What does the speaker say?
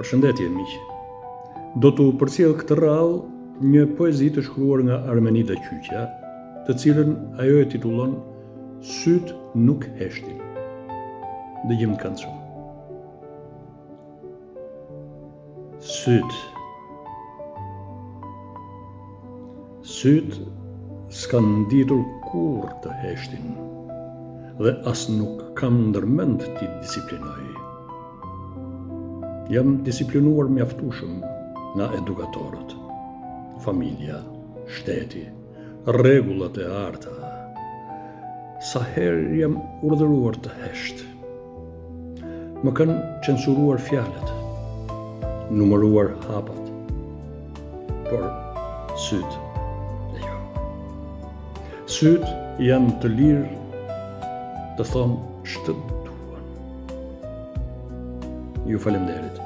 Përshëndetje miq. Do t'u përcjell këtë radhë një poezi të shkruar nga Armenida Qyqja, të cilën ajo e titullon Sytë nuk heshtin. Dëgjim të këndshëm. Sytë. Sytë s'kanë ditur kurrë të heshtin dhe as nuk kam ndërmend t'i disiplinoj. Jam disiplinuar mjaftueshëm nga edukatorët, familja, shteti, rregullat e arta. Sa herë jam urdhëruar të hesht. Më kanë censuruar fjalët, numëruar hapat, por sytë e jo. Sytë janë të lirë të thonë ç'të duan. Ju faleminderit.